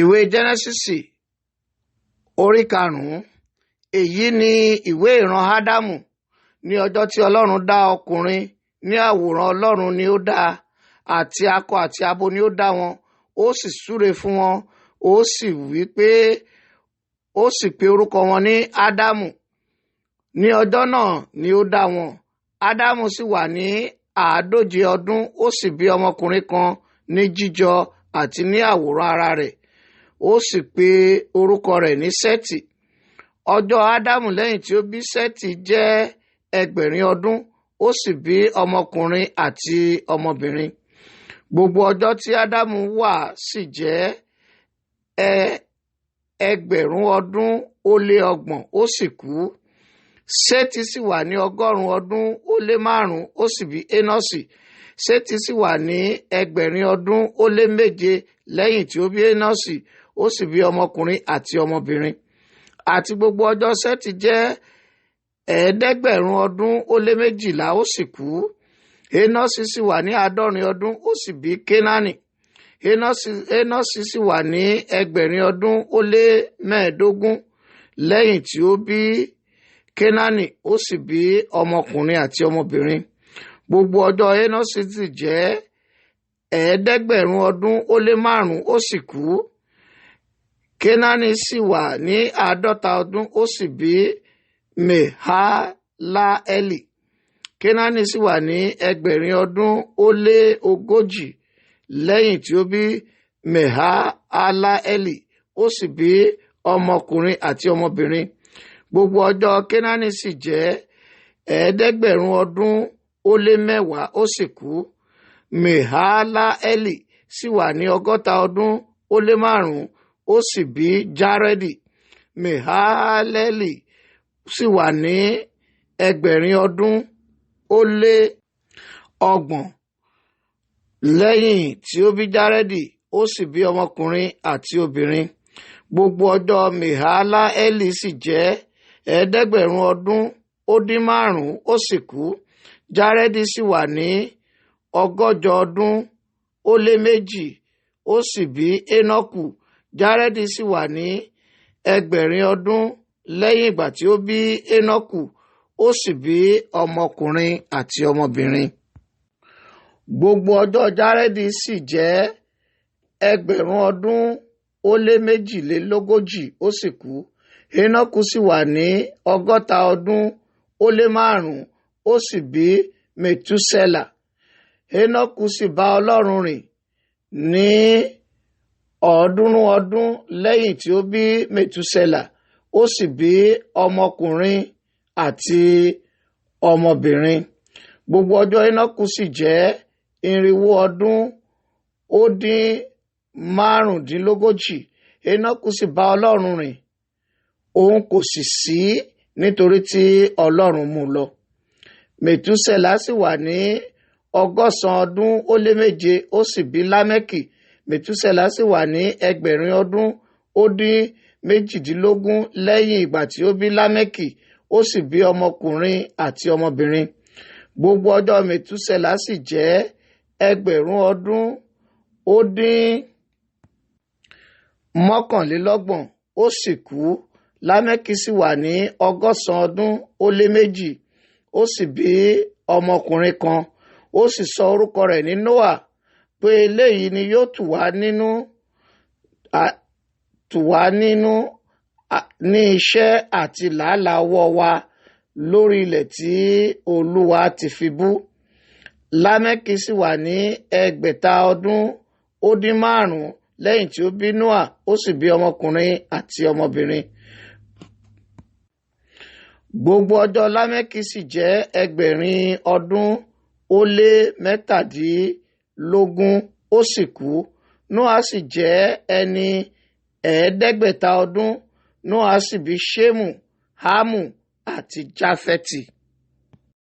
Ìwé Jẹ́nẹ́sísì orí karùn-ún. Èyí ni ìwé ìran Ádámù. Ní ọjọ́ tí Ọlọ́run dá ọkùnrin, ní àwòrán Ọlọ́run ni ó dá a, àti akọ àti abo ni ó dá wọn. Ó sì súre fún wọn, ó sì wí pé, ó sì pe orúkọ wọn ní Ádámù. Ní ọjọ́ náà ni ó dá wọn. Ádámù sì wà ní 150 ọdún, ó sì bí ọmọkùnrin kan ní jíjọ àti ní àwòrán ara rẹ̀. Ó sì pe orúkọ rẹ̀ ní Sẹ́tì. Ọjọ́ Ádámù lẹ́yìn tí ó bí Sẹ́tì jẹ́ 800 ọdún, ó sì bí ọmọkùnrin àti ọmọbìnrin. Gbogbo ọjọ́ tí Ádámù wà sì jẹ́ 630 ọdún, ó sì kú. Sẹ́tì sì wà ní 105 ọdún, ó sì bí Énọ́sì. Sẹ́tì sì wà ní 707 ọdún lẹ́yìn tí ó bí Énọ́sì, ó sì bí ọmọkùnrin àti ọmọbìnrin. Àti gbogbo ọjọ́ Sẹ́tì jẹ́ 712 ọdún, ó sì kú. Énọ́sì sì wà ní 70 ọdún, ó sì bí Kénáánì. Énọ́sì sì wà ní 715 ọdún lẹ́yìn tí ó bí Kénáánì, ó sì bí ọmọkùnrin àti ọmọbìnrin. Gbogbo ọjọ́ Énọ́sì sì jẹ́ 505 ọdún, ó sì kú. Kénáánì sì wà ní 50 ọdún, ó sì bí Mehalaeli. Kénáánì sì wà ní 40 ọdún lẹ́yìn tí ó bí Mehalaeli, ó sì bí ọmọkùnrin àti ọmọbìnrin. Gbogbo ọjọ́ Kénáánì sì jẹ́ 710 ọdún, ó sì kú. Mehalaeli sì wà ní 65 ọdún, ó sì bí Járẹ́dì. Mehalaeli sì wà ní 430 ọdún lẹ́yìn tí ó bí Járẹ́dì, ó sì bí ọmọkùnrin àti obìnrin. Gbogbo ọjọ́ Mehalaeli sì jẹ́ 705 ọdún, ó sì kú. Járẹ́dì sì wà ní 182 ọdún, ó sì bí Énọ́kù. Járẹ́dì sì wà ní 400 ọdún lẹ́yìn ìgbà tí ó bí Énọ́kù, ó sì bí ọmọkùnrin àti ọmọbìnrin. Gbogbo ọjọ́ Járẹ́dì sì jẹ́ 242 ọdún, ó sì kú. Énọ́kù sì wà ní 65 ọdún, ó sì bí Mètúsẹ́là. Énọ́kù sì bá Ọlọ́run rìn ní 300 ọdún lẹ́yìn tí ó bí Mètúsẹ́là, ó sì bí ọmọkùnrin àti ọmọbìnrin. Gbogbo ọjọ́ Énọ́kù sì jẹ́ 435 ọdún. Énọ́kù sì bá Ọlọ́run rìn, òun kò sì sí nítorí tí Ọlọ́run mú lọ. Mètúsẹ́là sì wà ní 707 ọdún, ó sì bí Lámẹ́kì. Mètúsẹ́là sì wà ní 18 ọdún lẹ́yìn ìgbà tí ó bí Lámẹ́kì, ó sì bí ọmọkùnrin àti ọmọbìnrin. Gbogbo ọjọ́ Mètúsẹ́là sì jẹ́ 2,029 ọdún, ó sì kú. Lámẹ́kì sì wà ní 102 ọdún, ó sì bí ọmọkùnrin kan. Ó sì sọ orúkọ rẹ̀ ní Nóà, pé eléyìí ni yóò tù wá nínú ní iṣẹ́ àti làálàá ọwọ́ wa lórí ilẹ̀ tí Olúwa ti fi bú. Lámẹ́kì sì wà ní 685 ọdún lẹ́yìn tí ó bí Nóà, ó sì bí ọmọkùnrin àti ọmọbìnrin. Gbogbo ọjọ́ Lámẹ́kì sì jẹ́ 717 ọdún, ó sì kú. Nóà sì jẹ́ ẹni 500 ọdún. Nóà sì bí Ṣémù, Hámù àti Jáfẹ́tì.